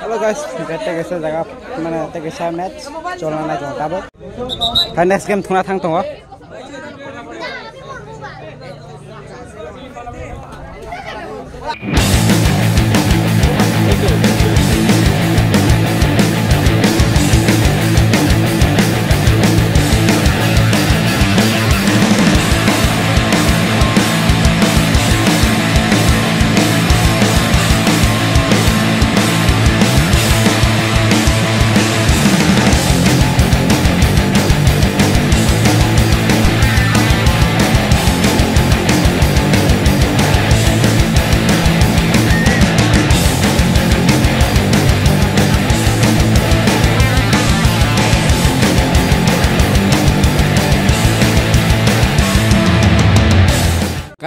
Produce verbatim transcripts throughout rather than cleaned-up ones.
Hello guys, tei kaisa jaga, mane tei kaisa match cholna nai tongo tabuk. Hai next game thungna thang tongo.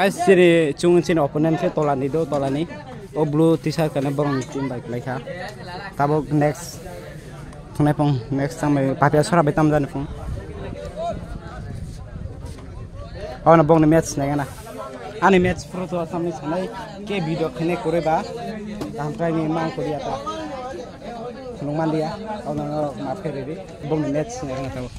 Guys, chini chung chini opponent khe Tolani do, Tolani. O blue T-shirt kane borok ni team bai kwlai kha. Tabuk next thunai phung, next thang bai Papia Sora bai tamjani phung. Ono bongni match naigana. Ani match phuru to samni sanai ke video khene kore ba. Taham try ni mang kori ata. Nung mandia. Ono no ma phe ready. Bongni match naigana tabuk.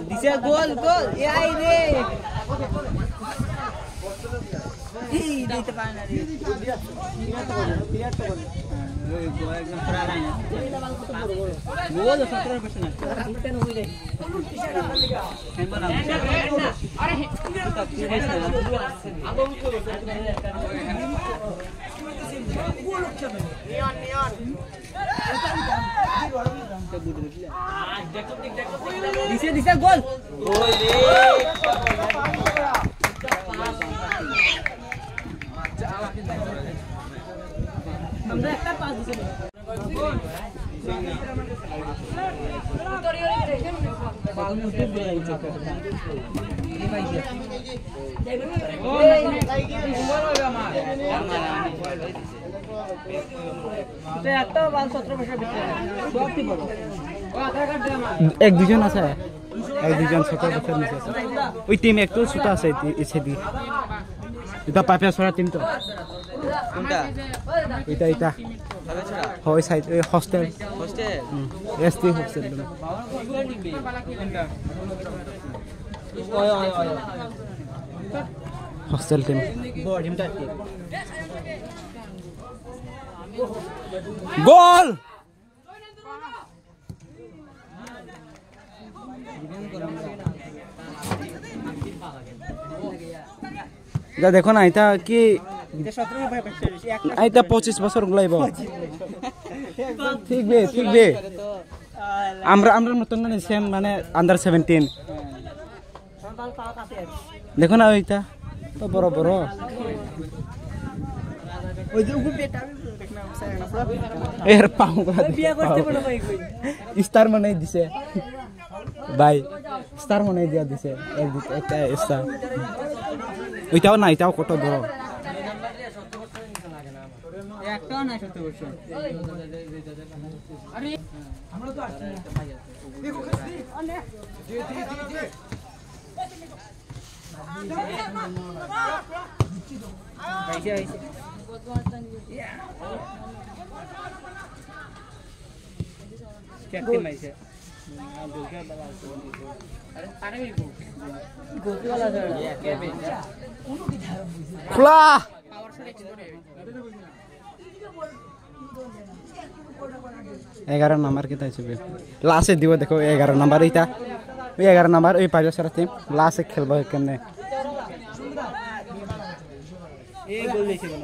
Disa gol, gol. E ai re. Ei, dite pana re. Gol, sotro percent. Neon, neon. Dise, dise, gol. এক দুজন আছে, এক দুজন ছোট বছর নিচে আছে। ওই টিম একটু ছোট আছে, এ-, এসে দি। এটা পাপিয়া সরা টিম তো। কোনটা? এটা, এটা। পাপিয়া সরা? হয়, সাইড, এই হোস্টেল। হোস্টেল? হুম, এসটি হোস্টেল। কোনটা? Hostel team. Goal! এটা দেখো না, এটা কি, এটা পঁচিশ বছর গুলাইব। ঠিক বে, ঠিক বে। আমরা, আমরা নতুন না, সেম মানে আন্ডার সেভেন্টিন। দেখো না ওইটা, তো বড় বড়। ওই যে উপর পেটটা আমি দেখলাম, স্যার, এর পাও গুলা দেখো, বিয়ে করতে পাও। মনে হয় কই। স্টার মনে হয় দিছে। ভাই, স্টার মনে হয় দিয়া দিছে। এক দুই, একটা স্টার। ওইটাও না, এটাও কত বড়। একটাও নাই সত্তর বছর। আরে, আমরা তো আসছি না। খোলা। এগারো নাম্বার কিতা হইছে বে? লাস্টে দিব দেখো, এগারো নাম্বার এইটা। ওই এগারো নাম্বার, ওই পাঁচ বছর টিম। লাস্টে খেলবো কেমনে? এই গোল দিয়েছে কেন?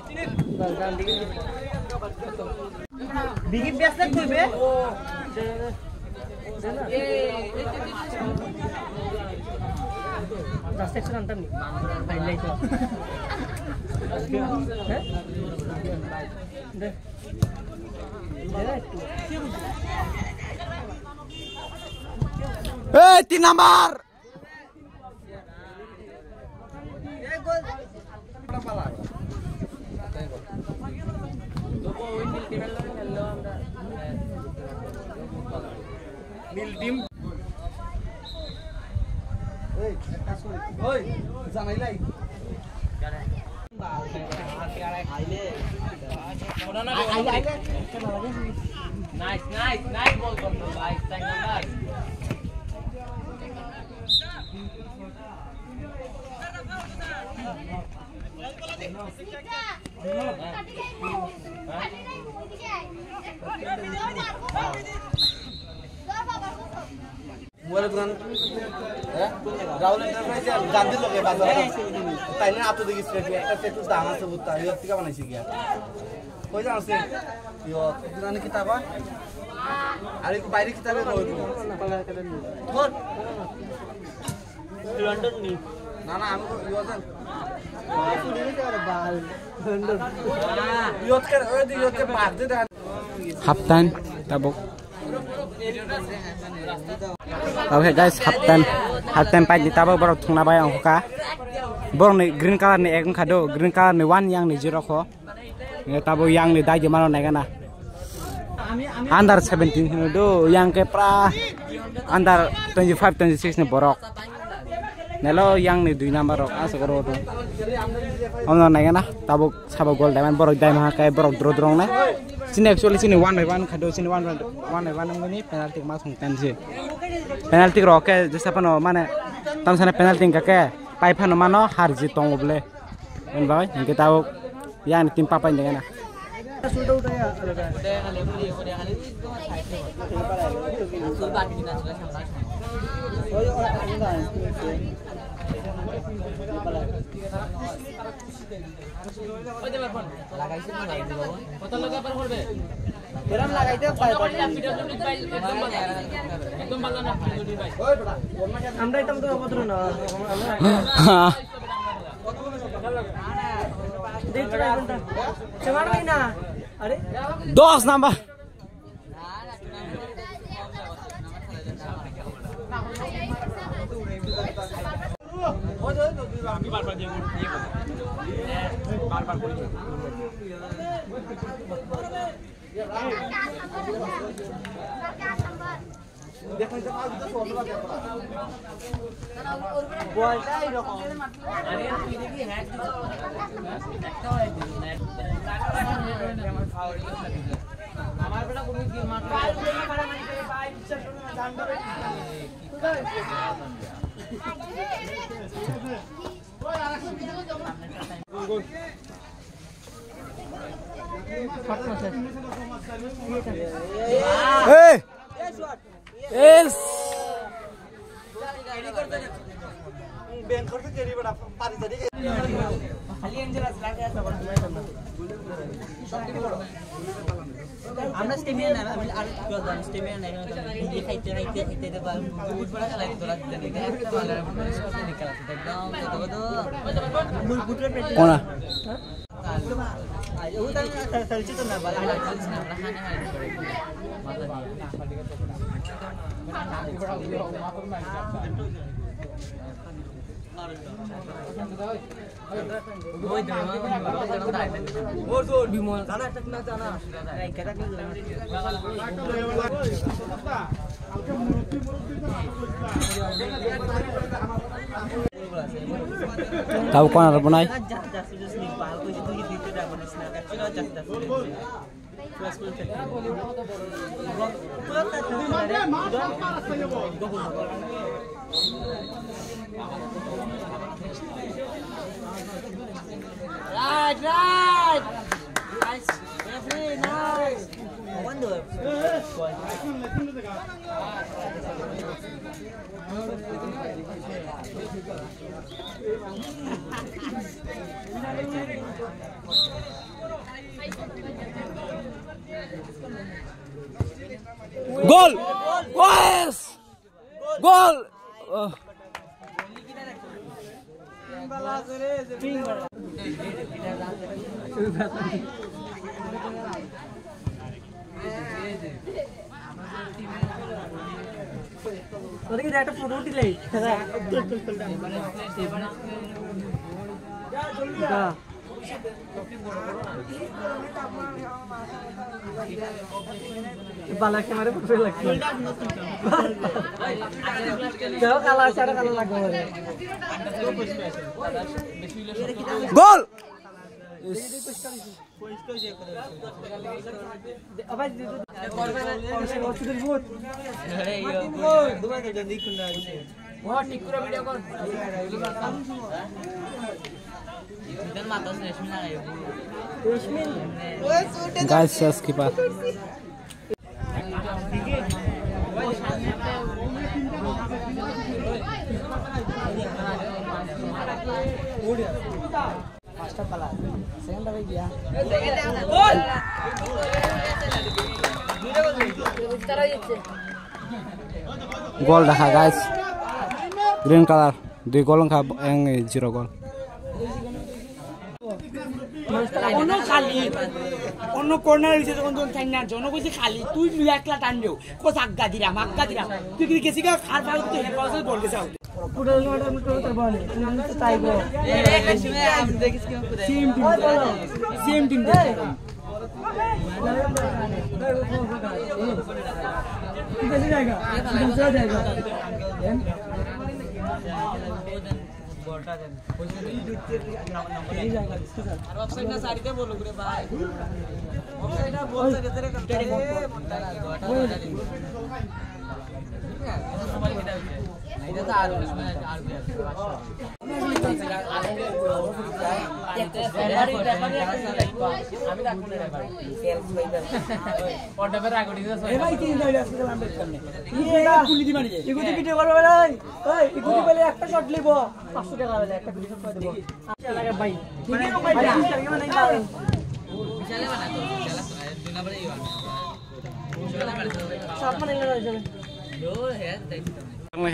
Bigi biasa tuh be. Just action antam ni. Highlight. Hah? Deh. Hei, tin number. Nil team. Oi, janai lai. Nice, nice, nice ball control, guys. Thank you, guys. Mobile dukan, eh? Rahul Enterprise, Gandhi loge bazar. Taine ato degi straight, ekta tattoo dang ase butta, iyot thik banaisi giya. Koi jang ase? Iyot, dukan kita ba? Are ko baire kita be roi. Thor. London ni. Na, na, ami to iyot jang. London. Iyot ke, oi di iyot ke bad de dan. Half time, tabuk. Okay guys, half time, half time pai di tabuk borok thungna bai ang kha. Borok ni green color ni ek wngkha do, green color ni one yang ni zero kho. Nge tabuk yang ni dai di mano nai gana. Under seventeen hino do, yang ke pra under twenty five, twenty six ni borok. Nelo yang ni dui number rok asok oro do. Ono nai gana tabuk sabo goal daiman borok dai maha kai borok dro dro nai. Sini actually sini one by one khado sini one by one by one ngoni penalty ma song tan si. Penalty rok ke jesa pano mane tam sana penalty ka ke pai phano mano har jit tongo ble. Hwnbai hingke tabuk yang ni team papai hingke na. আমরা এটা তো অভদ্র না। দেখতে পাইবেন না। চেমার ভাই না। আরে দশ নাম্বার। Hey! Yes! আমরা স্টেমিনা নাই, আমি আর কি করতাম, স্টেমিনা নাই, খাইতে খাইতে খাইতে খাইতে বা বুট বড়া খেলা ধরা দিতে নিতে একটা ভালো লাগে, বুট বড়া খেলা দিতে একদম কত কত মূল বুটের প্রেশার। কোনা? Tau kona rw bwnai. Right, right. Nice. Referee, nice. Gol! Yes! Gol! Oh. Bala khe mare pura lagdi. Jao kala, sara kala lagdi. Gol! Guys, ses keeper. Gol dakha, guys. Green colour. Dui gol wngkha, ang zero gol. Ono khali, ono corner hoise, jokhon jokhon thangna, jono koise khali, tui lui ekla tan deo, ko sagga diram, agga diram. Tui kiri gesi ga khar pal tui he pal gol gesa. Pura no ada mutu terbang, itu taigo. Same team, same team. Kitu jayega? Dusra jayega. Then? Ball ta den. Ar offside na side te bolo re bhai. Offside na ball ta den.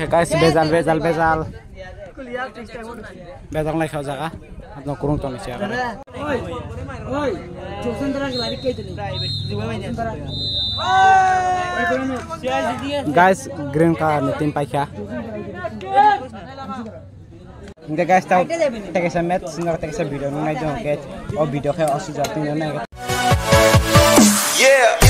Guys, bejal, bejal, bejal. Bejal nai kha jaga. Atno kurung tong sia. Guys, green colour ni team paikha. Hingke guys, tao tekesa match, singor tekesa video nung nai jong ke, o video khe o sujak tong nai. Yeah.